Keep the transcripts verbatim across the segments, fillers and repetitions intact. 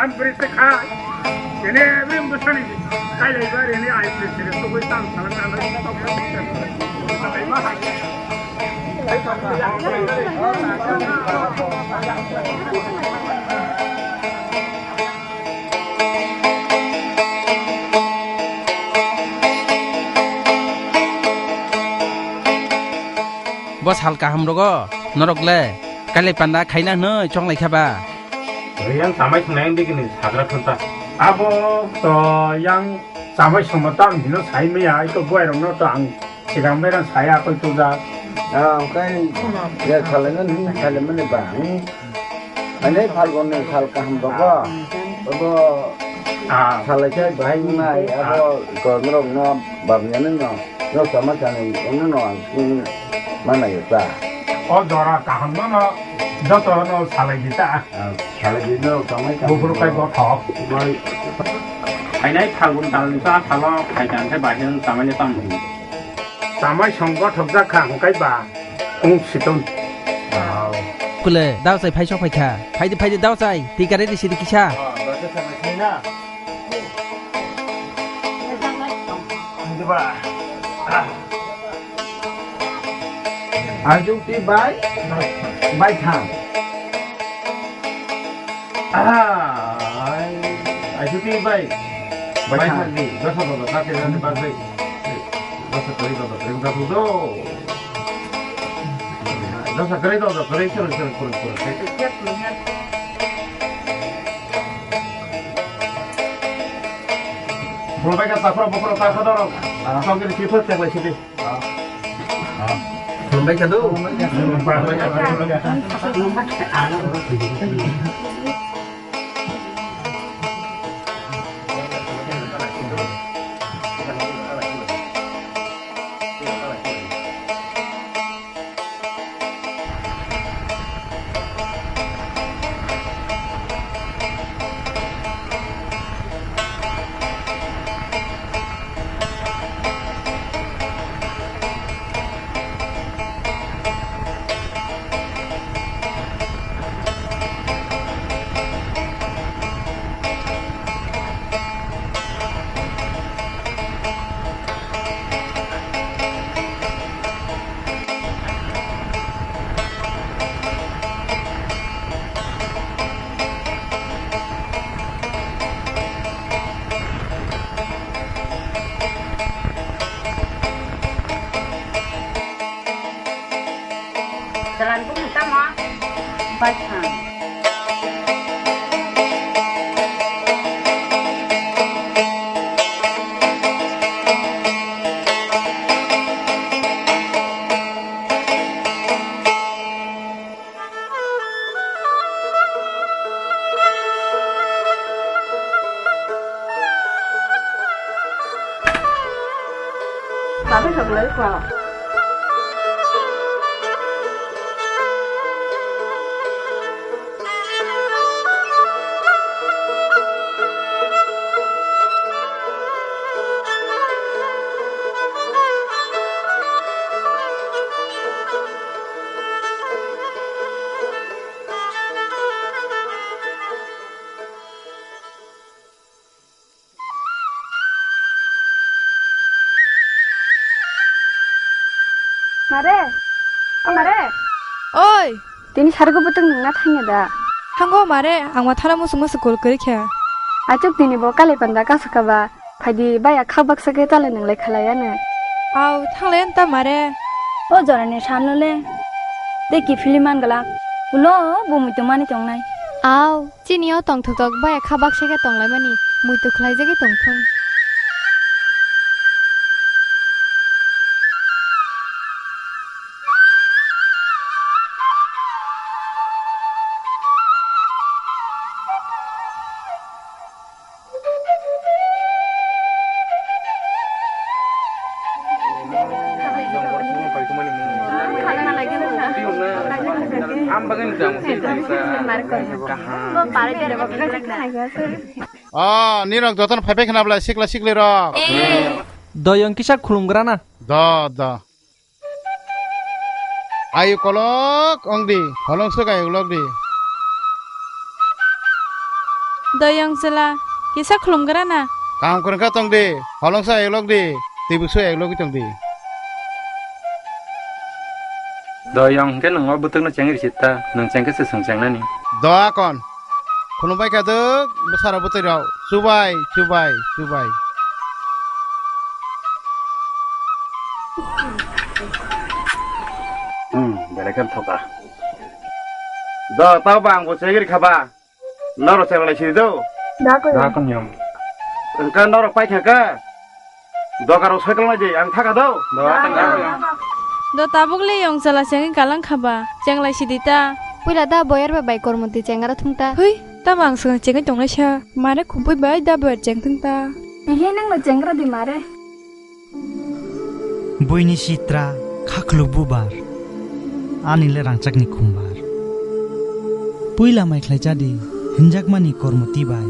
Ang bwrwi se kha, ini bwrwi bwsani kailaiba rini ai bwrwi se tugui tang salang nang. Bo sal kaham rogo norok le kailai panda khaina hwnwi chonglai kha ba? Yang chamai thwngnai ang dikini sagra thwngta. Abo to yang chamai songma tang hino sai maya, ito buai rokno to ang sigang berang saya koi tuja. Ah, okai ya salai ngan hin salai mani ba. Hmm. Ani Phalgun ni sal kaham rogo. Abo ah, salai chai bahai nai, abo to norok no babnya no no sama chani no no ang mana ya ta. O jora kaham no no joto no salai di ta. Ah, salai di no kamai ta. Bufuru kai bo thok. Bai. Phainai Phalgun tal ni sa salo phai kan thai bahai no chamai le tam. Chamai song gothok jak kha hwnkhe ba wng siton. Kule, dao chai phai sok phai kha. Phaidi, phaidi, dao chai. Tikare di sidi kisa. Ajuk ti bai, bai thang. Ah, ai, ai, chuti bai. Bai, bai, thang. Thang di. Dosa, dosa, kate, kate, bai, bai. Dosa, kore, dosa, kore, dosa, dosa. Dosa, kore, dosa, kore, kore, kore, kore, kore. Bro, bai, kata, bro, bro, kata, bro. Ah. Tong kiri, siput, cek, cek, siput. Khulumbai kha do. Jalan bumung tamo? Baithang. Sabe saklai kha. Mare, o mare. Oi. Tini sargo bwtwk nungna thangya da? Thango mare, ang ma thana musuk musuk kol kwrwi kha. Achuk tini bo kalai panda kasu kha ba. Phaidi baya kha baksa khe chale nunglai khalai ano. Au, thanglai ta mare. O jorani sano le. Tei kiphilwi man glak. Ulo bo muitu mani tongnai. Au, chini o tongthok tok baya kha baksa khe tonglaimani muitu khlaijagwi tongthung. Ah, nirok jotono phai phai khna bwlai sikla sikli rok. Doyong kisa khulumgrana. Do, do. Ayu kolok ong di, holong swk ayu kolok di. Doyong chwla, kisa khulumgra na. Kaham kwrwngkha tong di, holongsa eklok di, twi bwksu eklogwi tong di. Doyong hwnkhe nwng o bwtwkno chengri sita, nwng chengkhe se chwng chengnani. Do akon. Khulumbai kha dwk, bwsarok bwtwi rok. Chubai, chubai, chubai. Hmm, belai khe thoka. Do, tao ba ang bo chengri kha ba. Norok chengri lai siri do. Da ko. Da ko nyam. Engka norok pai kha ka. Doga rok cycle nai di, ang thaka do. Do, tang thaka. Do tabuk le yong chala chengwi kalang kha ba, chenglai sidi ta. Puila da boyar bai bai kormo di chengra thung ta. Hui, tamo ang swkang chengwi tongnai sa. Mare khumpui bai da boyar cheng thung ta. Ehe, nang no chengra di mare. Buini sitra khakhlu bubar, ani le rangchakni khumbar. Puila mai khlai chadi hinjakmani kormo tibai.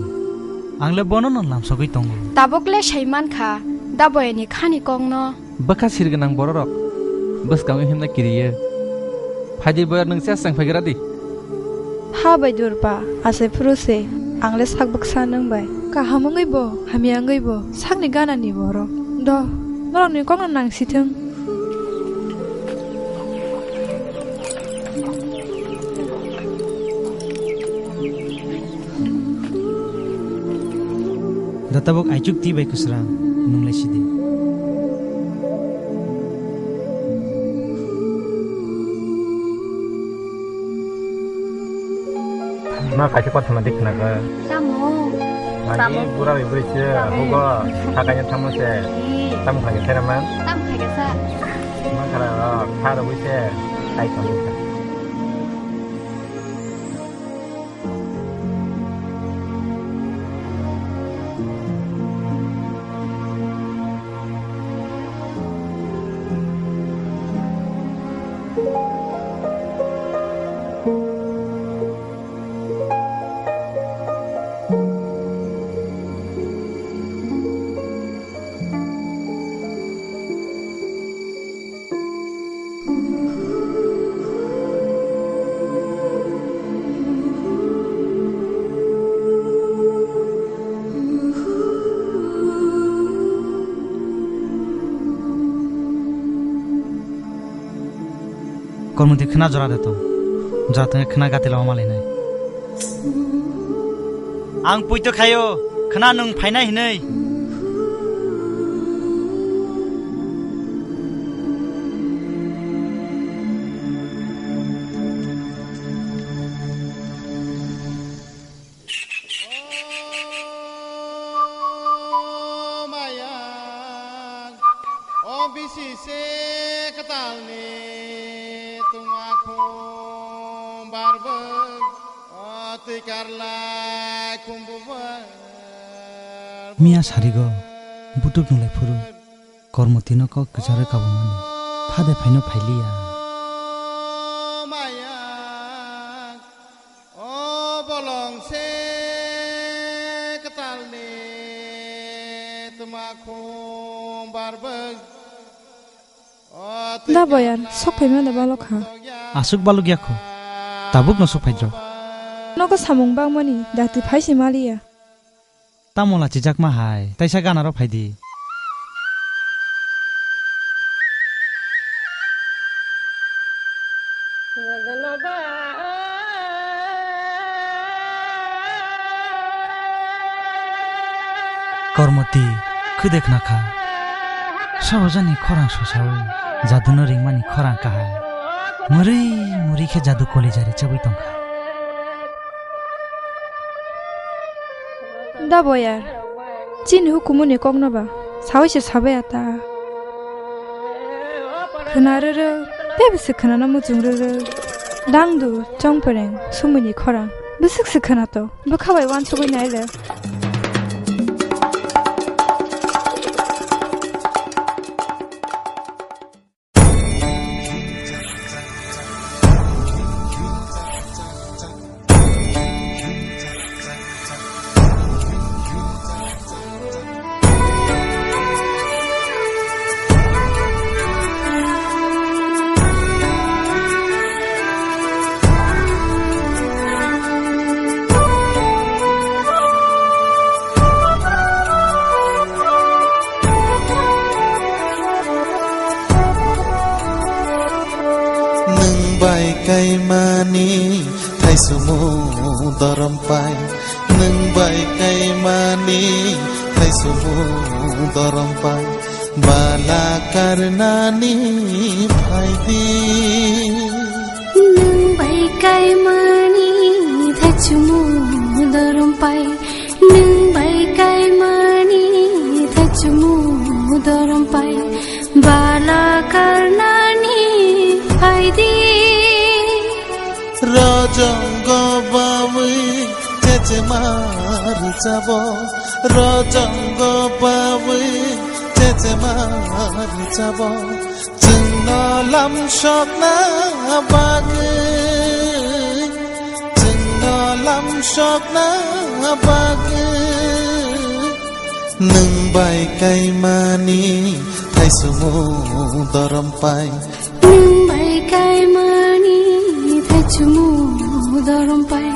Ang le bono no lamsogwi tongo. Tabuk le sai man kha, da boyani khani kok no. Bwkha sir gwnang bororok bwskango himna kiriyo. Phaidi boyar nwng chesang phaigra di. Ha bai durba, asai phuru se, ang le sak bwksa nwng bai. Kaham wngwi bo, hamya wngwi bo, sakni gana ni borok. Do, norok ni kok no nang si thung. Da tabuk aichuk twi bai kwsrang, nwng lai sidi. Ma kaisa kotha ma dikna ka. Tamo. Lagi. Tamo. Pura bai bwrwi se. Tamo. Hugo, hakaino thangma se. Ee. Tamo khai khe man. Tamo khai khe sa. Ma khara, khara bwi se. Tai tamo. Kormo twi khwna jora de tong. Jora tongkhe khwna gati lama malainai. Ang poito khaio, khwna nwng phainai hinwi. O mayang, o bisi se kwtalni tungma khum barbwk, o twi karlai khum bubwk. Miya sarigo butuk nulai phuru Kormotino kok kwcharwi kabumani phade phaino phailiya. O mayang, o bolong se kwtalni tma khum barbwk. Da boyar, sok phaima da balok ha. Aswk balok ya kho. Tabuk no sok phaidrok. Nogo samung bangmani dati phai se maliya. Tamo lachijakma hai, taisa ganaro phaidi. Kormoti, khwde khna kha. Sabo jani khorang sosawi, jaduno ringmani khorang kahai. Mwrwi mwrwi khe jadu koli jari chabwi tongkha. Da boyar, chini hukumuni kokno ba sawi se sabai ata. Khwna rwrwk, tei bwswk khwnano muchung rwrwk. Dangdu, chongpreng, sumuni khorang, bwswk se khwnato, bwkha bai uansugwi nai le. Nwng bai kaimani thaichumung dorom pai, bala karnani phaidi. Nwng bai kaimani thaichumung dorom pai, nwng bai kaimani thaichumung dorom pai, bala karnani phaidi. Rojongo bawi chechema rwchabo, rojongo bawi chechema rwchabo. Chwngno lamsokna bagwi, chwngno lamsokna bagwi. Nwng bai kaimani thaichumung dorom pai. Nwng bai kaimani thaichumung dorom pai.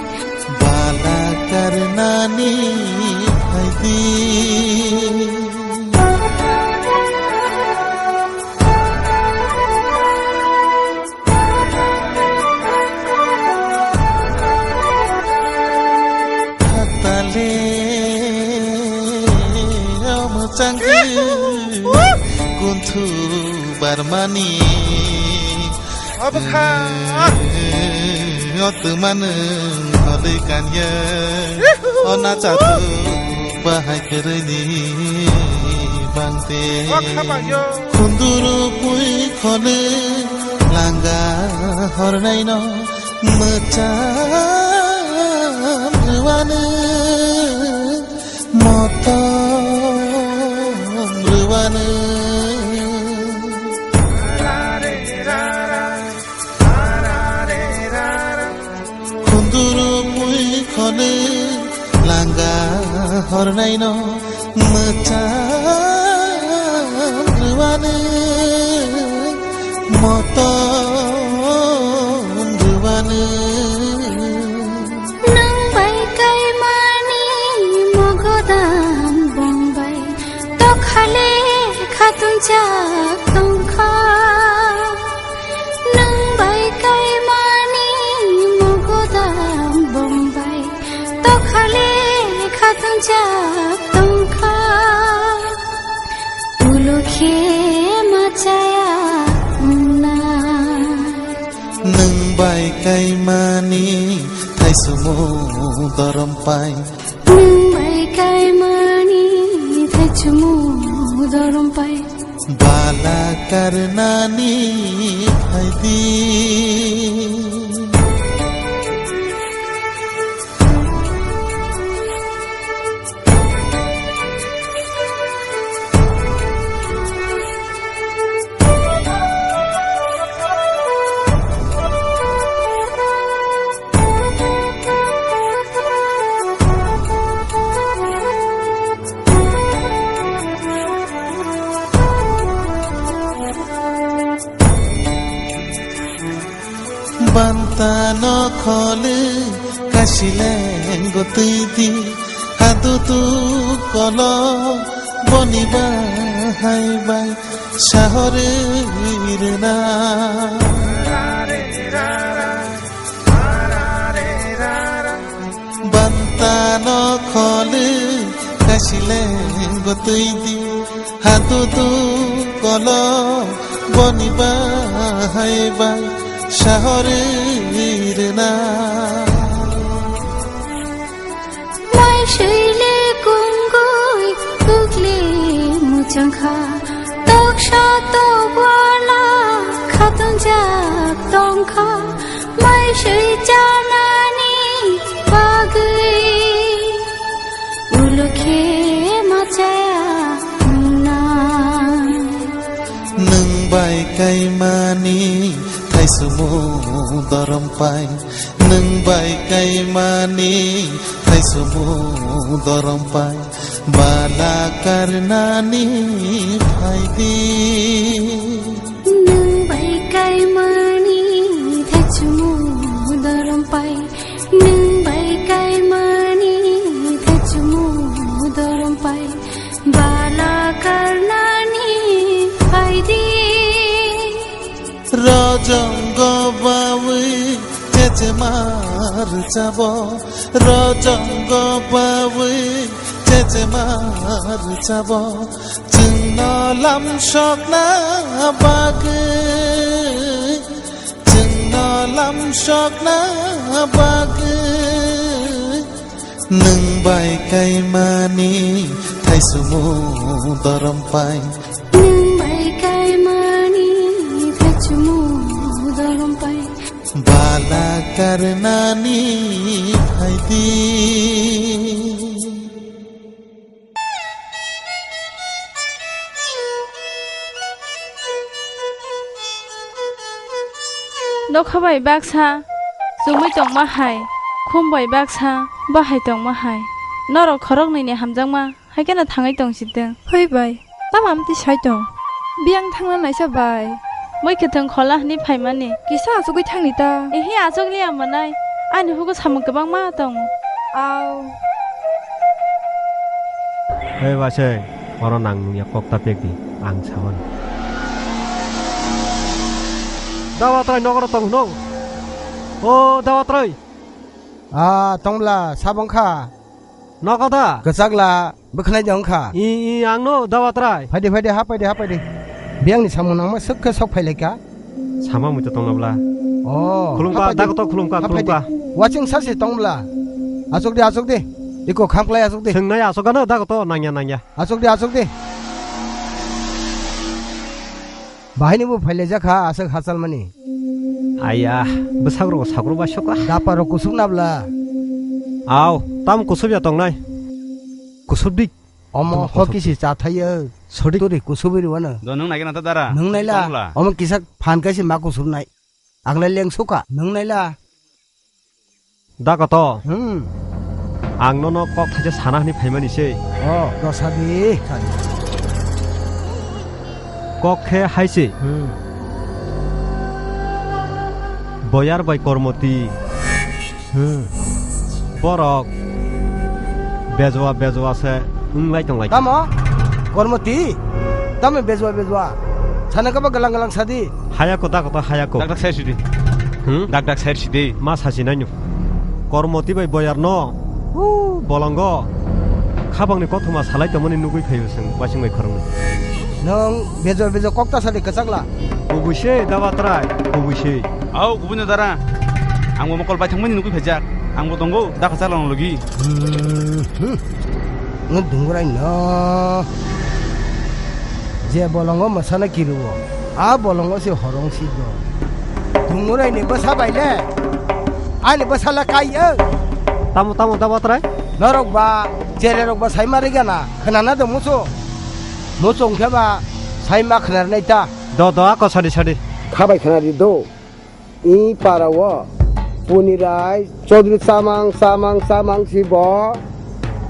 Bala karnani phaidi. Tale omo changkhe kunthu barmani. Abokha. Otwma nwng hwnwi kanya. O nachathuk bahai kwrwini bangte. O kha bangyo. Khunduru pui khone langa hornaino mwcham rwani motom rwani. Khunduru pui khone langa hornaino mwcham rwani motom rwani. Nwng bai kaimani mogodam bongbai tokhale khatunjak tongkha. Nwng bai kaimani mogodam bongbai tokhale khatunjak tongkha. Ulo khe ma chaya wngna. Nwng bai kaimani thaichumung dorom pai. Nwng bai kaimani thaichumung dorom pai. Bala karnani phaidi. Bantano khole kasileng gotwi di, hadudu kolo boni bahai bai sahori rwna. Bantano khole kasileng gotwi di, hadudu kolo boni bahai bai sahori rwna. Mai swile kungui tukle muchangkha, toksa tokbala khatunjak tongkha. Mai swi chanani bagwi ulo khe ma chaya wngna. Nwng bai kaimani thaichumung dorom pai. Nwng bai kaimani thaichumung dorom pai. Bala karnani phaidi. Nwng bai kaimani thaichumung dorom pai. Nwng bai kaimani thaichumung dorom pai. Bala karnani phaidi. Rojongo bawi Chemar chabo, rojongo bawi, chechemar chabo, chwngno lam sokna bagwi, chwngno lam sokna bagwi, nwng bai kaimani thaichumu dorom pai. Nwng bai kaimani thaichumu dorom pai. Bala karnani phaidi. Nokha bai baksa chumui tongma hai, khum bai baksa bahai tongma hai. Norok khoroknwi ni hamjakma. Haikhe no thangwi tong sitwng. Hoi bai, tamo amtwi sai tong? Biyang thangna naisa bai. Moi kwthwng khola hwnwi phaimani. Kisa achugwi thangni ta. Ehe, achuk liya manai. Ani hugo samung kwbangma tongo. Au. Hei basai, oro nang nungya kok ta pek di, ang samani. Dawatrai nogoro tong hwno. O Dawatrai. Ah, tongla, sabong kha. Nogo da? Kwchak la, bwkhanai de wngkha. I, i, ang no Dawatrai. Phaidi, phaidi, ha phaidi, ha phaidi. Biyang ni samung nangma swk khe sok phailaika. Sama muitu tongna bla. Oh, khulumkha, ha phaidi. Dago to khulumkha, ha phaidi. Khulumkha. Waching sasi tong bla. Asuk di, asuk di. Iko kham klai asuk di. Swngnai asuk ano dago to nangya, nangya. Asuk di, asuk di. Bahai ni bo phailai jakha aswk hachal mani. Aiya, bwsakro sakro ba soka. Dapa rok kusuk nabla. Aw, tam kusuk ya tongnai. Kusuk dik. Omo Tamo ho kusuk kisi dik. Cha thai yo. Sodik. Turi kusuk ri wano. Do nung nai gana ta dara. Nung nai la. Tongla. Omo kisa phan kaisi ma kusuk nai. Ang lai leng suka. Nung nai la. Da koto. Hmm. Ang nono kok thaisa sana hwnwi phaimani se. Oh, dosa di. Kok khe hai se. Hmm. Boyar bai Kormoti. Hmm. Borok bejwa bejwa se wng lai tong lai. Tamo? Kormoti? Tamo bejwa bejwa? Sana kaba galang galang sadi? Hayako da koto hayako. Dak dak sair sidi. Hmm? Dak dak sair sidi. Ma sasi naino. Kormoti bai boyar no. Hu, bolongo. Khabangni kothoma salai tongmani nugui phaio chwng wasing bai khoroknwi. Nwng bejo bejo kok ta sadi kwchakla. Kubui se da batrai, kubui se. Au, kubui no dara. Ang bo mokol bai thangmani nugui phaijak. Ang bo tongo, da kwchakla no logi. Hmm, hmm. Nwng dungrai no. Je bolongo mwsana kiruo, a bolongo se horong si do. Dungurai ni bwsa bai le, ani bwsa le kai o. Tamo, tamo, da batrai? Norok ba, chere rok ba sai ma rigana, khwnana do musu. Musu wngkhe ba, sai ma khwnarnai ta. Do, do, ako sadi, sadi. Khabai khwnari do. I para o Punirai Chaudhary chamang, chamang, chamang si bo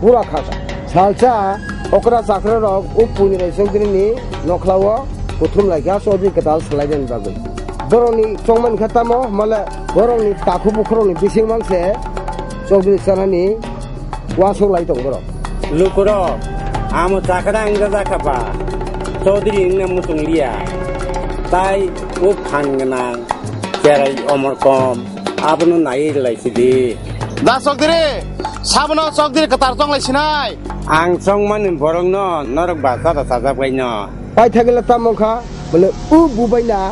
pura kha kha. Salsa okra chakra rok o Punirai Chaudhary ni nokhla o kuthum lai kha Chaudhary kwtal salai rwni bagwi. Borok ni chongmani khe tamo, male borok ni takhu bukhurok ni bising mang se Chaudhary chanani uansuk lai tong borok. Lukurok, amo chakra wngya jakha ba, Chaudhary wngna muchung liya. Tai o phan gwnang, cherai omor kom, abono naiwi lai sidi. Da Chaudhary, sabono Chaudhary kwtal chong lai sinai. Ang chongmani borokno norok ba chara chajak baino. Paithakgwla tamo wngkha, bole o bubaina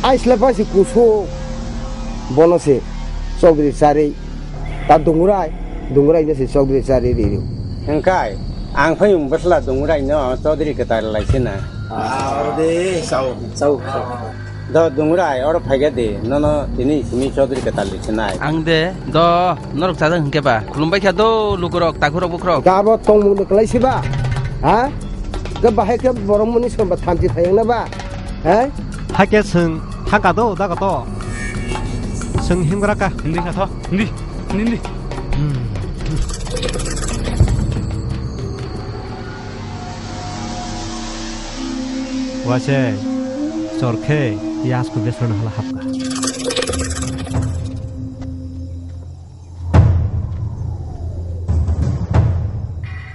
aisle paisi kusu bono se Chaudhary charwi ta Dungurai, Dungurai no se Chaudhary charwi ri ri. Hwnkhe ang phai wng bwsla Dungurai no Chaudhary kwtal lai sina. Ah, oro de, chao. Chao. Do Dungurai oro phaiga de, nono tini simi Chaudhary kwtal lai sinai. Ang de, do, norok chajak hwnkhe ba, khulumbai kha do, lukurok, takhurok, bukhurok. Gabo tongmung de kwlai siba, ha? Khe bahai khe borok muni somba thamchi thayang na ba? He? Hakhe chwng thangka do, dago to. Chwng himgra ka. Hindi kha tho, hindi, hindi, hindi. Hmm. Wase, chor khe, yasku besrano hala hapka.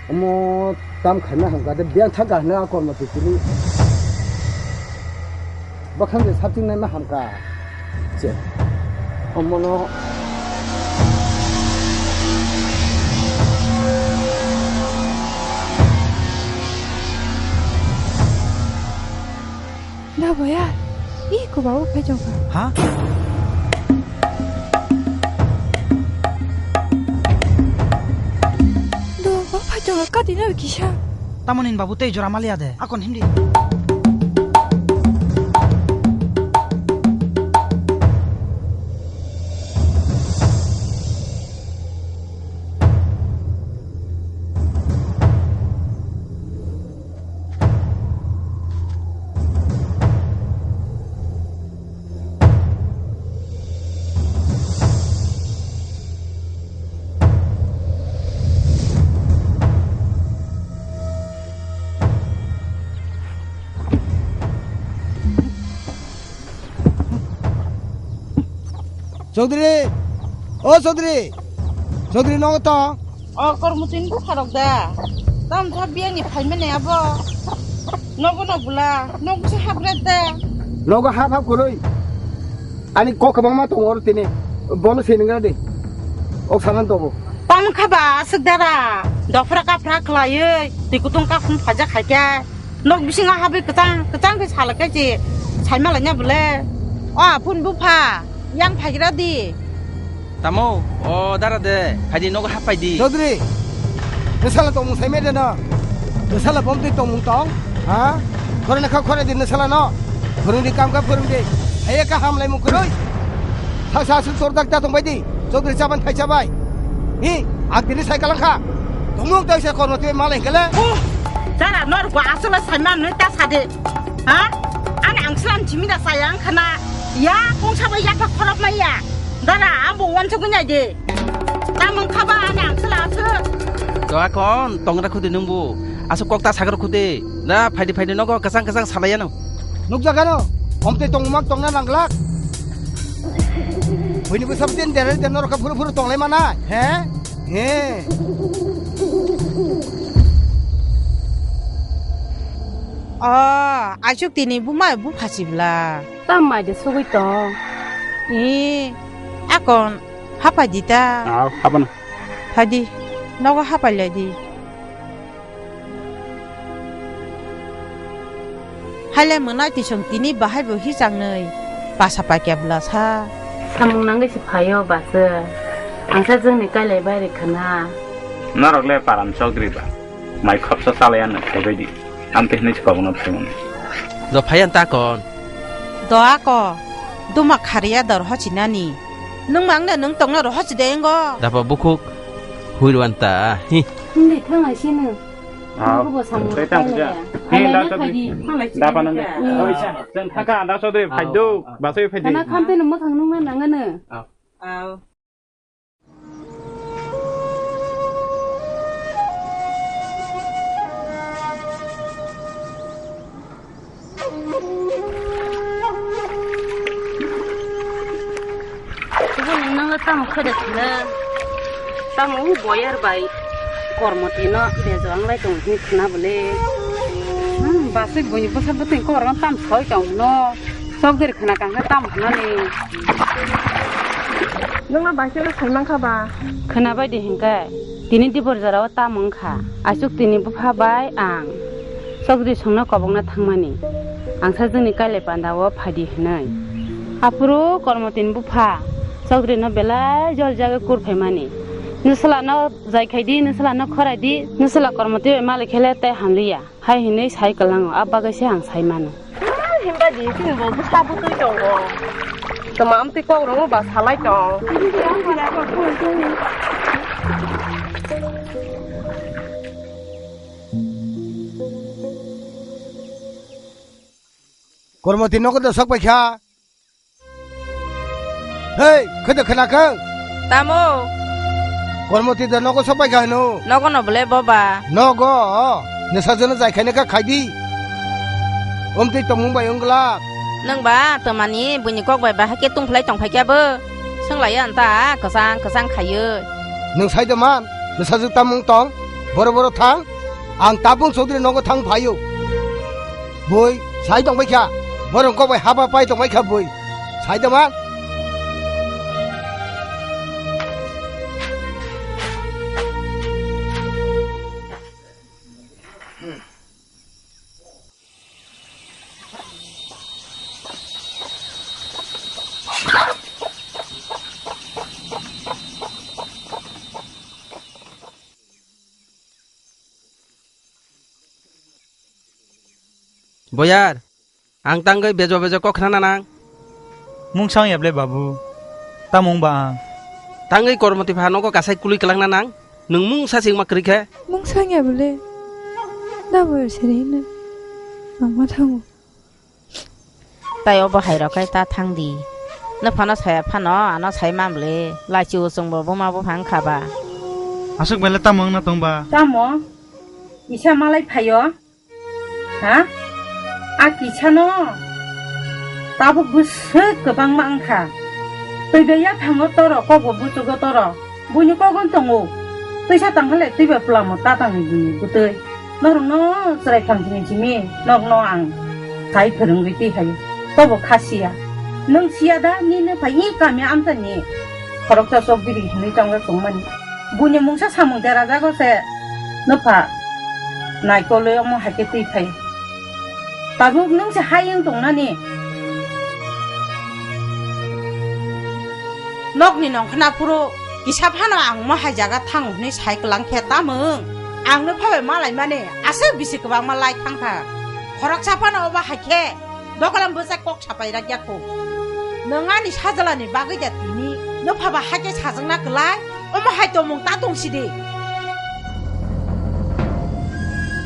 Omo tam khaina hamka de, biyang thangka hwnwi a kormo twi tini. Bwkhang de sapching naima hamka. Che. Omono. Da boya, i ko babu phai jokha. Ha? Do ba phai jokha ka dina kisa. Tamoni babu tei jora maliya de. Akon himdi. Chaudhary, o Chaudhary, Chaudhary nogo to. O kormo tin bupharok da. Tam tha biyangni phaimani abo. Nogo no bula, nogo se hapret da. Nogo hap hap kwrwi. Ani kok kwbangma tongo oro tini. Bono singra di. Ok sanan tongo. Tam kha ba aswk dara. Dophra kaphra khlaiwi, twi kutung kaphum phaja khaikha. Nok bisingo habwi kwchang kwchang khe salak khe se saima laina bole. O aphun bupha, yang phaigra di. Tamo, o dara de, phaidi nogo hap phaidi. Chaudhary, nwsala tongmung saimai de no? Nwsala bomtwi tongmung tong? Ha? Khoroknwi kha khoroi di nwsala no. Phwrwng di, kam kha phwrwng di. Haiya kha hamlaimung kwrwi. Saksa aswk tordak ta tongbai di. Chaudhary chaban phai chabai. Hi, ang tini sai kalang kha. Tongmung tei se kormo tei malai kele. Oh, dara nor gwa aswla sai man nui ta sade. Ha? Ani ang slam chimi da sai ang khana. Ya, kong sabai ya pa khorok mai ya. Dara, abo wan chukun ya de. Tamung khaba ani ang sala aswk. To akon tongra khudi nungbu. Aswk kok ta sagar khudi. Da phaidi phaidi nogo kasang kasang salai ano. Nukjakano, omtwi tongma tongna nangglak. Buini bwsa bwtwi dere dere norokha phuru phuru tonglai mana, he? He. O, aisuk tini buma bupha sibla. Tam mai de sugui tong. E, akon hapai di ta. Aw, hapan. Phadi, nogo hapai lai di. Haile mwnai tisong tini bahai bo hichang nwi basa paikya bwla sa. Samung nangwi se phaio basa. Angsa jwngni kailai bai rwkha na. Norok le paran chokdri ba. Mai khopsa chalai ano phaibai di. Amte hinwi se kobokno phaimani. Do phaiyan ta kon. Do ako. Duma khariya dor hochinani. Nwng mang de nwng tongna ro hochi de engo. Dapa bukhuk. Huirwan ta. Hi. Hindi thang ai sino. Ah, Buku bo samung tei tang kailai sija. Ya. Hi, hai da lai na to khai di. Da pa nang de. Hmm. Oi, sa. Jeng thaka da so de phai do. Ba so phai de. Kana khamte no mathang nung na nang ano. Au. Kubun nang tamo khode thile. Tamo u boyar bai. Kormoti no bejo ang lai tong hi khna bole. Hmm, basik boni bwsa bwtwi kor tam soi tong no. Sok der khna kang tam khna ni. Nang ma basik no sai mang kha ba. Khna bai de hinkai. Tini dibor jorao tamo wngkha, aswk tini bupha bai ang Chokdri songno kobokna thangmani, ang sajwkni kailai pandao phaidi hwnwi. Aphuru Kormotini bupha Chokdrino belai jol jagwi kur phaimani, "Nwswlano jai khai di, nwswlano khorai di, nwswla Kormoti bai malik khe le tei hamliya," hai hwnwi sai kwlango, abo bagwi se ang sai mano. Ah, himba di, chini bo bwsa bwtwi tongo. Tama amtwi kok rongo ba salai tong. Kormoti nogo do sok pai kha. Hei, khede khna khe? Tamo? Kormoti da nogo sok pai kha hino? Nogo no bole boba. Nogo, nesa jono jai khaina kha khai di. Omtwi tongmung bai wngla. Nwng ba twmani buini kok bai bahai khe tungphlai tong phai khe bo. Swnglai ya nta kwchang kwchang khaiyo. Nwng sai da man, nesa jwk tamung tong, boro boro thang. Ang tabung Chaudhary nogo thang phaio. Boi, sai tong bai kha. Borok kok bai haba pai tong bai kha boi. Sai da man. Boyar, ang tangwi bejo bejo kok khna nanang. Mungsa wngya ble babu. Tamo wngba ang? Tangwi Kormoti pha nogo kasai kului kwlangna nang. Nwng mungsa singma kwrwi khe. Mungsa wngya ble. Da boyar sere hino. Ang ma thango. Tai obo hai rok khai ta thang di. Nw phano saya phano ano sai mam le. Laichi uchung bo buma bupha wngkha ba. Aswk bai le tamo wngna tong ba? Tamo? Kisa malai phaio? Ha? A kisa no? Tabuk bwswk kwbangma wngkha. Twi bai ya thango toro, kok bo buchugo toro. Buini kok wng tongo. Twisa tangkha le twi bai pwlamo ta tangni buini bwtwi. Norokno chwrai khamchini simi, norokno ang sai phwrwngwi twi hai. Tobo kha siya. Nwng siya da, nini phai i kami amchani khoroksa chokdiri hinwi chongjak tongmani. Buini mungsa samung derajago se nwpha naikolwi omo hai khe twi phai. Tabuk nwng se hai wng tongnani. Nokni nongkhorna phuru kisa phano ang omo hai jaga thango hwnwi sai kwlang khe tamung? Ang nw phabai malaimani aswk bisi kwbangma lai thangkha. Khoroksa phano obo hai khe dokolam bwsai kok sapai rak ya kho. Nwng ani sajalani bagwi da tini nw phaba hai khe sajakna kwlai? Omo hai tongmung ta tong sidi.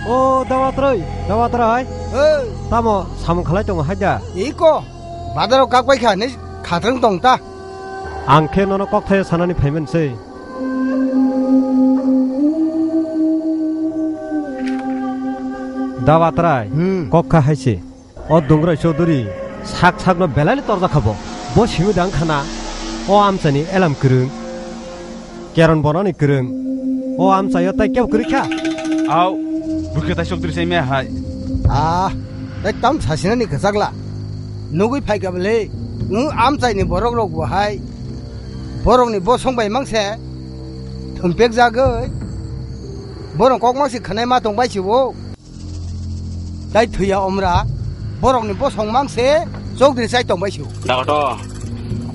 O Dawatroi, Dawatrai. Hey. Tamo samung khalai tongo hai da? Iko, badaro kak bai kha, ni khatrang tong ta. Ang khe nono kok thaio sanani phaiman se. Dawatrai, hmm, kok kha hai se. O Dungrai Chaudhuri sak sakno belai torjak kha bo. Bo simi dang khana o amchaini elam kwrwng, keron bonani kwrwng. O amchaio tai kebo kwrwi kha. Au, bwkhe tai Chaudhuri sai me hai. Ah, tai tam sasinani kwchakla. Nugwi phaikha bwle, nwng amchaini borok rok bo hai. Borokni bosong bai mangse thumpek jagwi. Borok kok mangsi khwnai ma tong bai si o. Tai thwiya omra, borokni bosong mangse chokdri chai tong bai si o. Dakoto,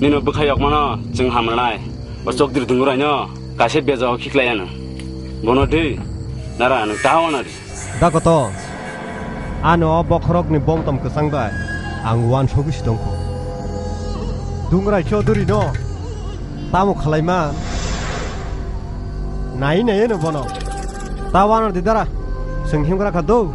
nino bwkha yok mano, chwng hamrwnai. Bo chokdri Dungrai no, kaisa beja o khiklai ano. Bono di, nara ano ta wana di. Dakoto, ano o bokhorokni bomtom kwchang bai ang uansugwi si tongkho. Dungrai Chaudhuri no tamo khalai man? Nai nai no bono. Ta wana di dara. Chwng himkra kha do.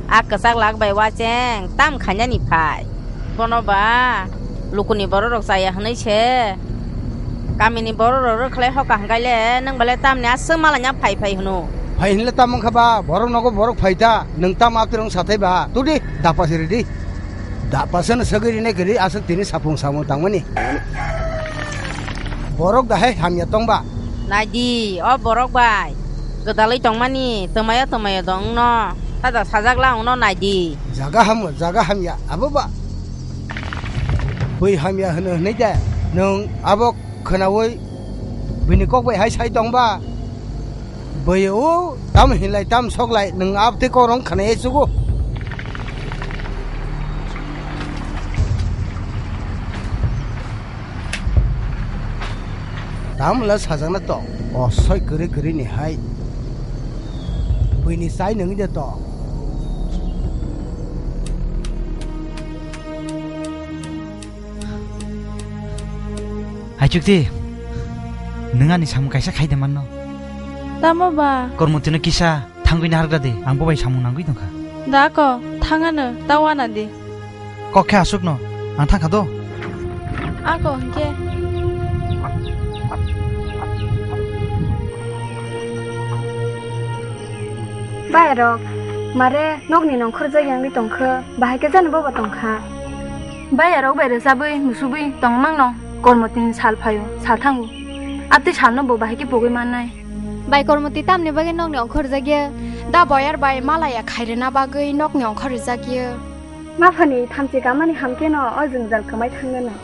A kwchak lak bai uanseng tam khainani phai. Bono ba lukuni borok rok chaya hwnwi se. Kamini borok rok rwkhlai hoka hwnkhe le nwng belai tamni aswk malaina phai phai hwno. Phai hwnle tam wngkha ba, borok nogo borok phai ta, nwng tam aptirong sathai ba, tudi dapa se ridi. Dapa se no sagwi rinai kwrwi aswk tini sapung samung tangmani. Borok dahai hamya tong ba? Naidi, o borok bai. Gwdalwi tongmani, twmaya twmaya dong no. Tada sajak la wngno naidi. Jaga hamo, jaga hamya, abo ba? Bui hamya hwno hwnwi de, nwng abo khwnaui bini kok bai hai sai tong ba? Bui o tam hinlai tam soklai, nwng abtwi kok rong khwnai sugo. Tamla sajakna to, osoi kwrwi kwrwi ni hai. Buini chai nangwi de to. Hai Chukti, nwng ani samung kaisa khai de manno. Tamo ba? Kormo tino kisa. Thangwi nahargra de, ang bo bai samung nangwi tongkha. Da ko, thangano, ta wana di. Kok khe aswkno, ang thangkha do. Ako hwnkhe. Bayarok, mare nokni nongkhorjak yangwi tongkha, bahai khe jani bobo tongkha. Bayarok bai rwchabwi musubwi tongmangno, kormotini sal phaio, sal thango. Abtwi salno bo bahai khe pogwi mannai. Bai Kormoti, tamni bagwi nokni ongkhor rijak ya? Da boyar bai malaya khairina bagwi nokni ongkhor rijak ya? Maphani thamchi kamani hamkhe no o jwngjal kwmai thangna nang.